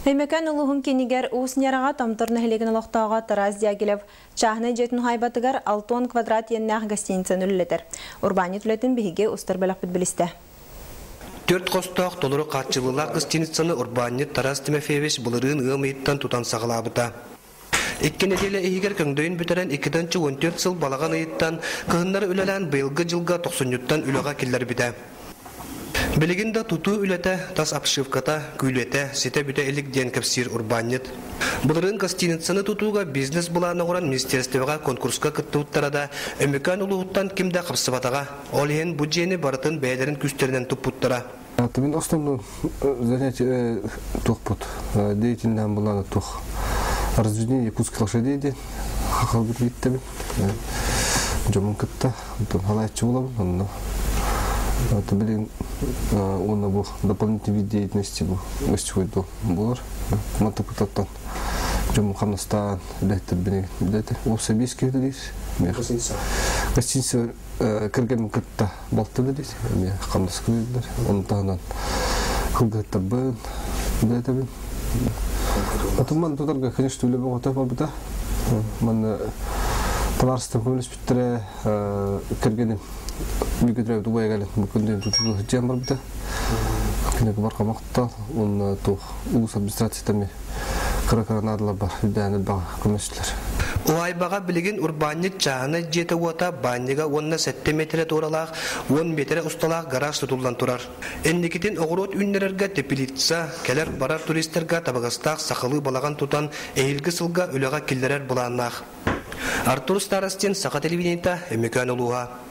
Өймөкөөн улууһун киинигэр Уус Ньараҕа Томтор нэһилиэгин олохтооҕо Тарас Дягилев чааһынай дьиэтин уһаайбатыгар 60 квадрат иэннээх гостиницаны үлэлэтэр. Урбаанньыт үлэтин биһиги устар бөлөхпүт билистэ. Төрт хостоох толору хааччыллыылаах гостиницаны урбаанньыт Тарас Тимофеевич былырыын ыам ыйыттан тутан саҕалаабыта. Икки нэдиэлэ иһигэр көҥдөйүн бүтэрэн 214 сыл балаҕан ыйыттан кыһыннары үлэлээн быйылгы дьылга тохсунньуттан үлэҕэ киллэрбитэ. Билигин да тутуу үлэтэ, тас обшивката, күүлэтэ ситэ бүтэ илик диэн кэпсиир урбаанньыт. Былырыын гостиницаны тутууга бизнес-былаан оҥорон министиэристибэҕэ конкурска кыттыбыттара да, Өймөкөөн улууһуттан ким да хапсыбатаҕа. Ол иһин бу дьиэни барытын бэйэлэрин күүстэринэн туппуттара. Мин основной занятие туохпут деятельным была туох разведение якутских лошадей диэн хахалбыт бииттэбин дьомун кытта онтон халааччы буолабын онно это билин уонна бу дополнительный вид деятельности бу гостевой дом буолар мантыкытаттан дьомун хамнастаан үлэһиттэрбин билэтэ уопсай биэс киһи үлэлиир гостиница кэргэммин кытта балтым эдит эмиэ хамнаска үлэлииллэр ону таһынан кылгыһыттарбын үлэлэтэбин Отуман тутарга конечно үлэ бөҕөтө барбыта манна табаарыстар көмөлөспүттэрэ кэргэним бииргэ төрөөбүт убайа кэлэн бу күндүн тутуу сылдьан барбыта кинигэ барха махтал уонна туох улуус администрацията эмиэ кыра-кыра наадалар бар үрдээн элбэҕи көмөстүлэр. Уһаайбаҕа билигин урбаанньыт чааһынай дьиэтэ-уота, баанньыга уонна сэттэ миэтэрэ туоралаах, уон миэтэрэ усталаах гараж тутуллан турар. Инникитин оҕуруот үүннэрэргэ теплица, кэлэр-барар туристарга табыгастаах сахалыы балаҕан тутан эһиилги сылга үлэҕэ киллэрэр былааннаах. Артур Старостин, Саха телевидениета, Өймөкөөн улууһа.